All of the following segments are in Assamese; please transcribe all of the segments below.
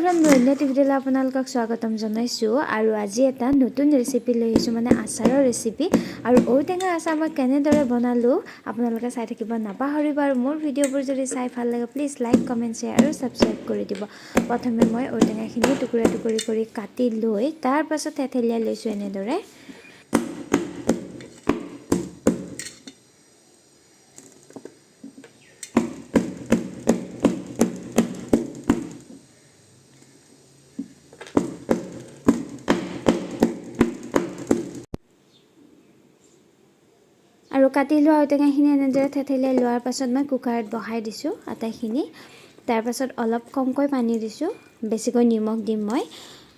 এভৰিৱান, মই অন্য ভিডিঅ'লৈ আপোনালোকক স্বাগতম জনাইছোঁ। আৰু আজি এটা নতুন ৰেচিপি লৈ আহিছোঁ, মানে আচাৰৰ ৰেচিপি। আৰু ঔটেঙা আচাৰ মই কেনেদৰে বনালোঁ আপোনালোকে চাই থাকিব নাপাহৰিব। আৰু মোৰ ভিডিঅ'বোৰ যদি চাই ভাল লাগে, প্লিজ লাইক, কমেণ্ট, শ্বেয়াৰ আৰু ছাবস্ক্ৰাইব কৰি দিব। প্ৰথমে মই ঔটেঙাখিনি টুকুৰা টুকুৰি কৰি কাটি লৈ তাৰপাছত থেতেলিয়াই লৈছোঁ এনেদৰে। আৰু কাটি লোৱা ঔটেঙাখিনি এনেদৰে থেতেলিয়াই লোৱাৰ পাছত মই কুকাৰত বহাই দিছোঁ আটাইখিনি। তাৰপাছত অলপ কমকৈ পানী দিছোঁ, বেছিকৈ নিমখ দিম মই।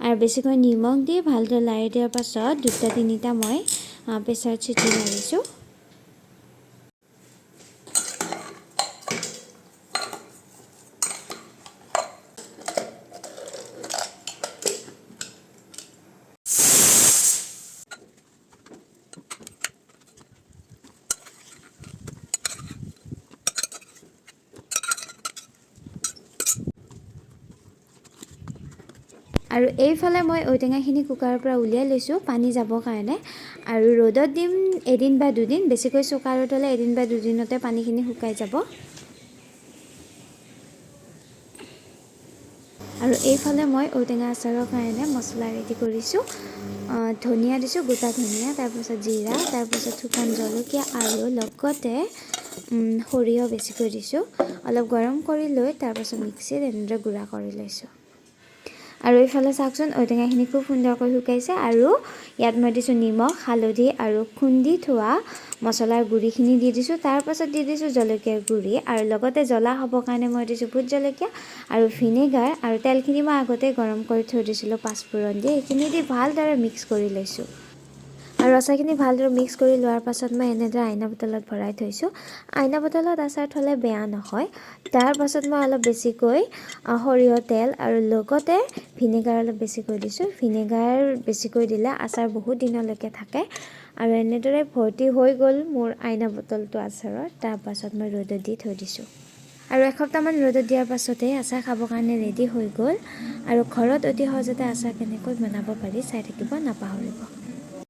আৰু বেছিকৈ নিমখ দি ভালদৰে লাৰি দিয়াৰ পাছত দুটা তিনিটা মই প্ৰেছাৰত চিটি মাৰিছোঁ। আৰু এইফালে মই ঔটেঙাখিনি কুকাৰৰ পৰা উলিয়াই লৈছোঁ পানী যাবৰ কাৰণে। আৰু ৰ'দত দিম এদিন বা দুদিন, বেছিকৈ চোকা ৰ'দ হ'লে এদিন বা দুদিনতে পানীখিনি শুকাই যাব। আৰু এইফালে মই ঔটেঙা আচাৰৰ কাৰণে মছলা ৰেডি কৰিছোঁ। ধনিয়া দিছোঁ, গোটা ধনিয়া, তাৰপাছত জিৰা, তাৰপাছত শুকান জলকীয়া আৰু লগতে সৰিয়হ বেছিকৈ দিছোঁ। অলপ গৰম কৰি লৈ তাৰপাছত মিক্সিত এনেদৰে গুড়া কৰি লৈছোঁ। আৰু এইফালে চাওকচোন, ঔটেঙাখিনি খুব সুন্দৰকৈ শুকাইছে। আৰু ইয়াত মই দিছোঁ নিমখ, হালধি আৰু খুন্দি থোৱা মছলাৰ গুড়িখিনি দি দিছোঁ। তাৰপাছত দি দিছোঁ জলকীয়াৰ গুড়ি আৰু লগতে জ্বলা হ'বৰ কাৰণে মই দিছোঁ ভোট জলকীয়া আৰু ভিনেগাৰ। আৰু তেলখিনি মই আগতেই গৰম কৰি থৈ দিছিলোঁ পাঁচফোৰণ দি, সেইখিনি দি ভালদৰে মিক্স কৰি লৈছোঁ। আৰু আচাৰখিনি ভালদৰে মিক্স কৰি লোৱাৰ পাছত মই এনেদৰে আইনা বটলত ভৰাই থৈছোঁ। আইনা বটলত আচাৰ থ'লে বেয়া নহয়। তাৰপাছত মই অলপ বেছিকৈ সৰিয়হ তেল আৰু লগতে ভিনেগাৰ অলপ বেছিকৈ দিছোঁ। ভিনেগাৰ বেছিকৈ দিলে আচাৰ বহুত দিনলৈকে থাকে। আৰু এনেদৰে ভৰ্তি হৈ গ'ল মোৰ আইনা বটলটো আচাৰৰ। তাৰপাছত মই ৰ'দত দি থৈ দিছোঁ। আৰু এসপ্তাহমান ৰ'দত দিয়াৰ পাছতেই আচাৰ খাবৰ কাৰণে ৰেডি হৈ গ'ল। আৰু ঘৰত অতি সহজতে আচাৰ কেনেকৈ বনাব পাৰি চাই থাকিব নাপাহৰিব।